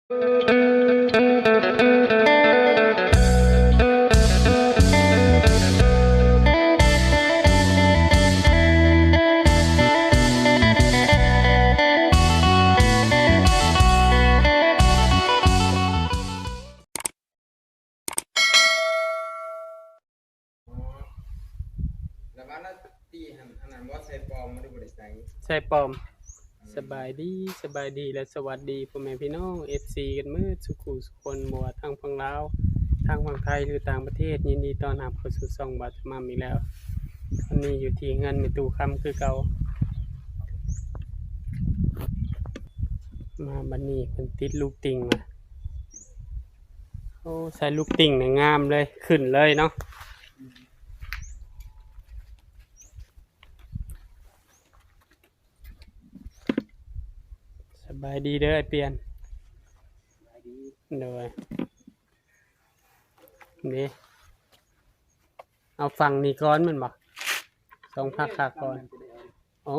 ລະວ່າລະຕີຫັ້ນ ອັນນັ້ນບໍ່ໃສ່ປອມ ບໍ່ໄດ້ ບໍ່ໄດ້ໃສ່ ໃສ່ປອມ. ສະບາຍດີ ສະບາຍດີ ແລະ ສະຫວັດດີພໍ່ແມ່ພີ່ນ້ອງ ເອັຟຊີ ກັນໝົດສູ່ຄູ່ສູ່ຄົນ ບໍ່ວ່າທາງຝັ່ງລາວ ທາງຝັ່ງໄທ ຫຼື ຕ່າງປະເທດ. ຍິນດີຕ້ອນຮັບເຂົ້າສູ່ຊ່ອງບ່າວຈະໝ່ຳອີກແລ້ວ. ວັນນີ້ຢູ່ທີ່ເຮືອນແມ່ຕູ້ຄຳຄືເກົ່າ. ມາບັດນີ້ເພິ່ນຕິດລູກຕິ່ງມາ. ໂອ້ ໃສ່ລູກຕິ່ງນີ້ງາມເລີຍ ຂຶ້ນເລີຍເນາະ. ສະບາຍດີເດີອ້າຍປ່ຽນ. ສະບາຍດີ. ໂດຍ. ນີ້ ເອົາຝັ່ງນີ້ກ່ອນແມ່ນບໍ່? ສອງພັກຄາກ່ອນ. ໂອ້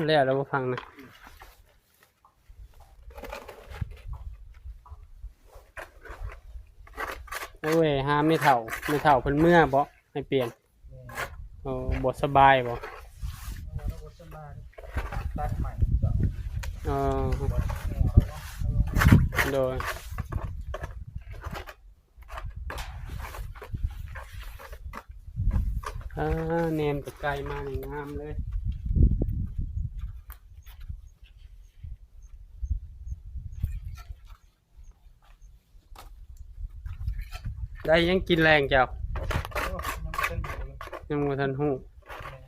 ແລ້ວລະບໍ່ຟັງນະ. ໂອ້ຍ ຫາແມ່ເຖົ້າ ແມ່ເຖົ້າເພິ່ນເມືອບໍ? ໃຫ້ປ່ຽນ. ແມ່ນ. ໂອ້ ບໍ່ສະບາຍບໍ? ເອີ ບໍ່ສະບາຍ ຕັດໃໝ່. ອໍ ໂດຍ. ອ່າ ແນມແຕ່ໄກມານີ້ງາມເລີຍ. ໄດ້ຫຍັງກິນແລງເຈົ້າ? ໂອ້ ຍັງບໍ່ທັນຮູ້ ຍັງບໍ່ທັນຮູ້. ແມ່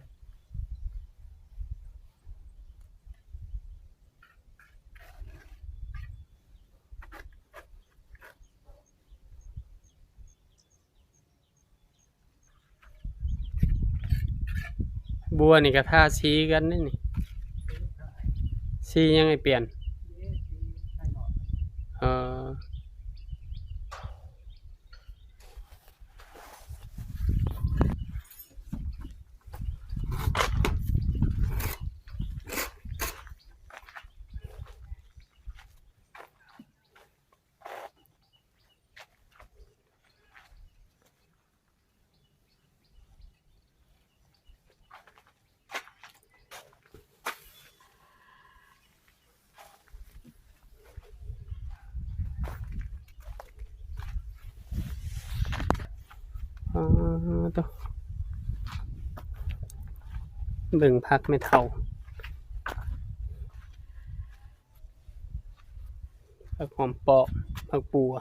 ນ. ບົວນີ້ກໍທາສີກັນເດ້ນີ້. ສີຫຍັງໃຫ້ປ່ຽນ? ເອີ. ອໍ ໂຕ ເບິ່ງຜັກແມ່ເຖົ້າ ຜັກຫອມປ້ອມ ຜັກບົ່ວ.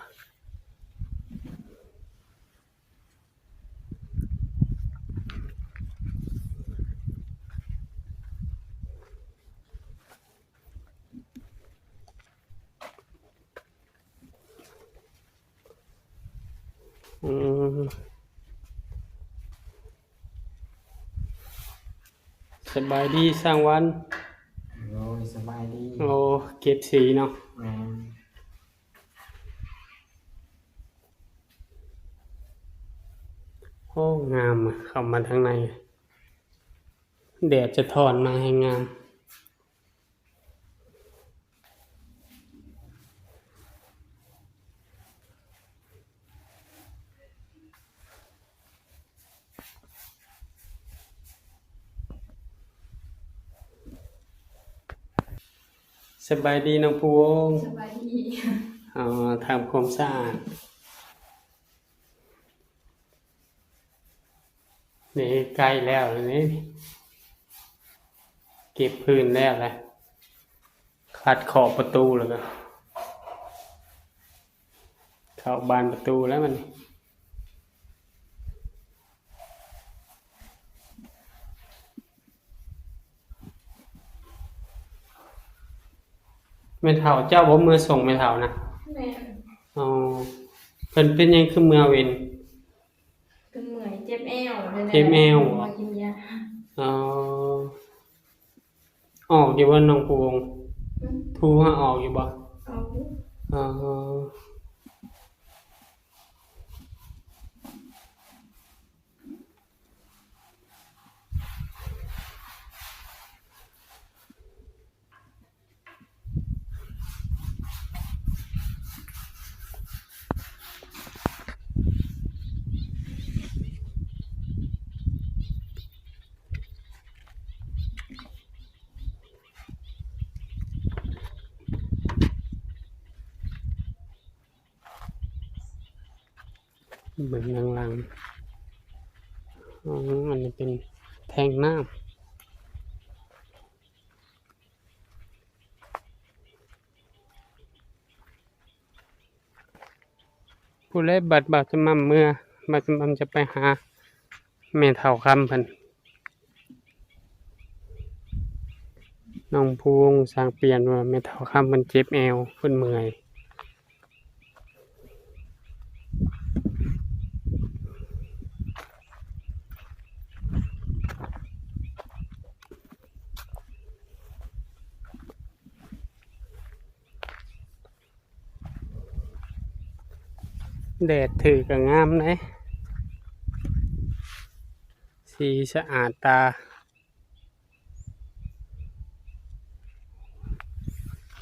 ອືມ ສະບາຍດີຊ່າງວັນ. ໂດຍ ສະບາຍດີ. ໂອ້ ເກັບສີເນາະ. ແມ່ນ. ໂອ້ ງາມ ເຂົ້າມາທາງໃນ ແດດສະທ້ອນມາແຮງງາມ. ສະບາຍດີນ້ອງພູວົງ. ສະບາຍດີ. ເອົາ ທຳຄວາມສະອາດ. ນີ້ໃກ້ແລ້ວນີ້ ເກັບພື້ນແລ້ວລະ ຂັດຂອບປະຕູ ແລ້ວກໍເຂົ້າບານປະຕູແລ້ວບັດນີ້. ແມ່ເຖົ້າ ເຈົ້າບໍ່ເມືອສົ່ງແມ່ເຖົ້ານະ? ແມ່ນ. ອໍ ເພິ່ນເປັນຫຍັງຄືເມືອເວັນ? ເພິ່ນເມື່ອຍ ເຈັບແອວ ເຈັບແອວ. ມາກິນຢາ. ອໍ ອອກຢູ່ບໍ່ນ້ອງພູວົງ? ຫື? ພູຫາອອກຢູ່ບໍ່? ອອກຢູ່. ອໍ. ເບິ່ງທາງຫຼັງ. ອໍ ອັນນີ້ເປັນແທງນ້ຳ. ຜູ້ໃດບັດບ່າວຈະໝ່ຳເມືອ, ບ່າວຈະໝ່ຳຈະໄປຫາແມ່ເຖົ້າຄຳເພິ່ນ. ນ້ອງພູວົງ ຊ່າງປ່ຽນວ່າແມ່ເຖົ້າຄຳເພິ່ນເຈັບແອວ, ເພິ່ນເມື່ອຍ. ແດດຖືກກໍງາມເດ້ ສີສະອາດຕາ.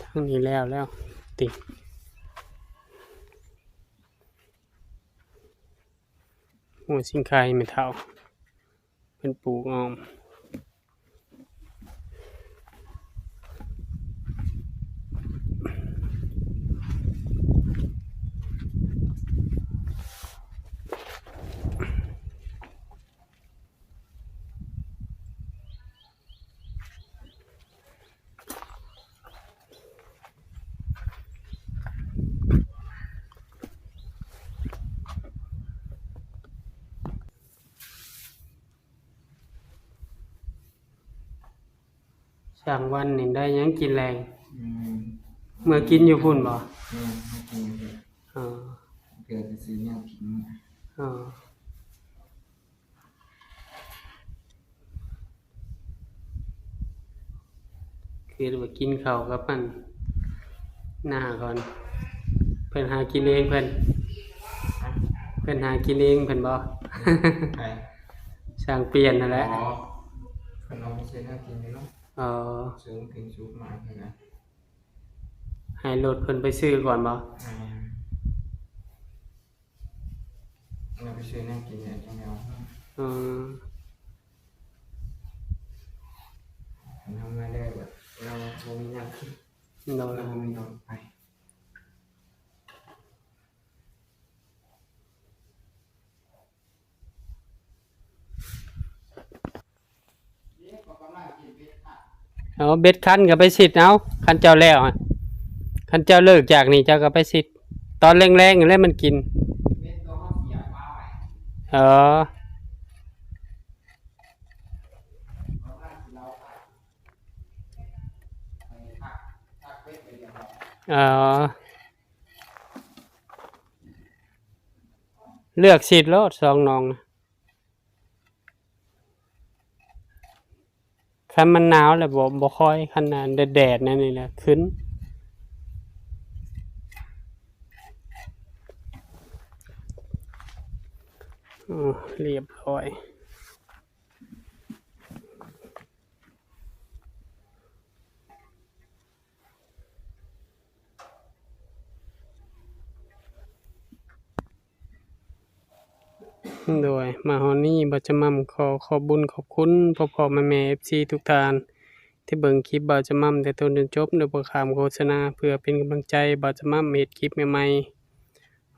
ທາງນີ້ແລ້ວແລ້ວຕິ. ໂອ້ ສິງຄາແມ່ເຖົ້າ ເພິ່ນປູກອ້ອມ. ຊ່າງວັນນີ້ໄດ້ຫຍັງກິນແລງ? ອືມ ເມືອກິນຢູ່ພຸ້ນບໍ່? ແມ່ນ ເມືອກິນຢູ່ພຸ້ນ. ອໍ ເພື່ອໄປຊື້ແນວກິນ. ອໍ ຄືວ່າກິນເຂົ້າກັບອັນໜ້າກ່ອນ. ເພິ່ນຫາກິນເອງເພິ່ນ. ຮະ? ເພິ່ນຫາກິນເອງເພິ່ນບໍ່? ໃຜ? ຊ່າງປ່ຽນຫັ້ນແຫຼະ. ອໍ ເພິ່ນເອົາໄປຊື້ແນວກິນຢູ່ເນາະ. ອໍ ຊື້ກິນຊຸບມາຫັ້ນນະ. ໃຫ້ລົດເພິ່ນໄປຊື້ກ່ອນບໍ່? ແມ່ນ. ເຮົາໄປຊື້ແນວກິນແລ້ວຈັ່ງໄດ້ອອກມາ. ອືມ ຄັນເຮົາມາແລ້ວແບບເຮົາບໍ່ມີແນວກິນ. ໂດຍ ເຮົາບໍ່ມີລົດໄປ. ເອົາເບັດຄັນກໍໄປສິດເອົາ ຄັນເຈົ້າແລ້ວ ຄັນເຈົ້າເລີກຈາກນີ້ເຈົ້າກໍໄປສິດ ຕອນແລງໆ ແລ້ວມັນກິນ. ເອີ ເອີ ເລືອກສິດໂລດສອງໜອງນະ. ຄັນມັນໜາວແລ້ວບໍ່ ບໍ່ຄ່ອຍ ຄັນແດດໆ ແນວນີ້ແຫຼະຂຶ້ນ. ໂອ້ ລຽບຮ້ອຍ. ໂດຍ ມາຮອດນີ້ ບ່າວຈະໝ່ຳຂໍຂອບບຸນຂອບຄຸນພໍ່ໆ ແມ່ໆ ເອັຟຊີ ທຸກທ່ານ ທີ່ເບິ່ງຄລິບບ່າວຈະໝ່ຳແຕ່ຕົ້ນຈົນຈົບ ໂດຍບໍ່ຂ້າມໂຄສະນາ ເພື່ອເປັນກຳລັງໃຈໃຫ້ບ່າວຈະໝ່ຳເຮັດຄລິບໃໝ່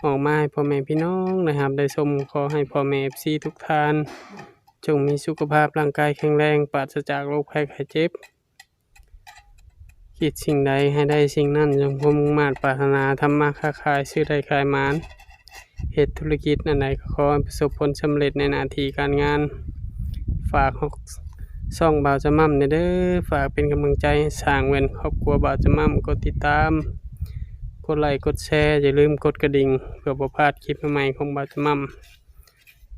ໆ ອອກມາໃຫ້ພໍ່ແມ່ພີ່ນ້ອງໄດ້ຮັບໄດ້ຊົມ. ຂໍໃຫ້ພໍ່ແມ່ ເອັຟຊີ ທຸກທ່ານ ຈົ່ງມີສຸຂະພາບຮ່າງກາຍແຂງແຮງ ປາສະຈາກໂລກໄພໄຂ້ເຈັບ. ຄິດສິ່ງໃດໃຫ້ໄດ້ສິ່ງນັ້ນ, ຈົ່ງຄວາມມຸ່ງມາດປາດຖະໜາ, ທຳມາຄ້າຂາຍ, ຊື້ໄດ້ຂາຍໝານ, ເຮັດທຸລະກິດອັນໃດກໍຂໍໃຫ້ປະສົບຜົນສຳເລັດໃນໜ້າທີ່ການງານ. ຝາກຊ່ອງບ່າວຈະໝ່ຳແດ່ເດີ, ຝາກເປັນກຳລັງໃຈໃຫ້ສ້າງແວ່ນຄອບຄົວບ່າວຈະໝ່ຳ, ກົດຕິດຕາມ, ກົດໄລ, ກົດແຊ, ຢ່າລືມກົດກະດິ່ງ ເພື່ອບໍ່ພາດຄລິບໃໝ່ໆຂອງບ່າວຈະໝ່ຳ.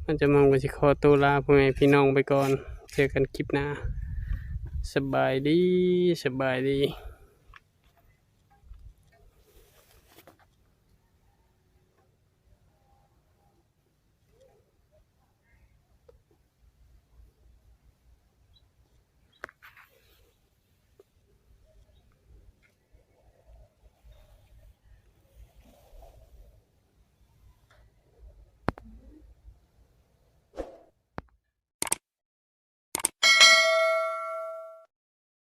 ບ່າວຈະໝ່ຳກໍຊິຂໍໂຕລາພໍ່ແມ່ພີ່ນ້ອງໄປກ່ອນ. ເຈີກັນຄລິບໜ້າ. ສະບາຍດີ, ສະບາຍດີ.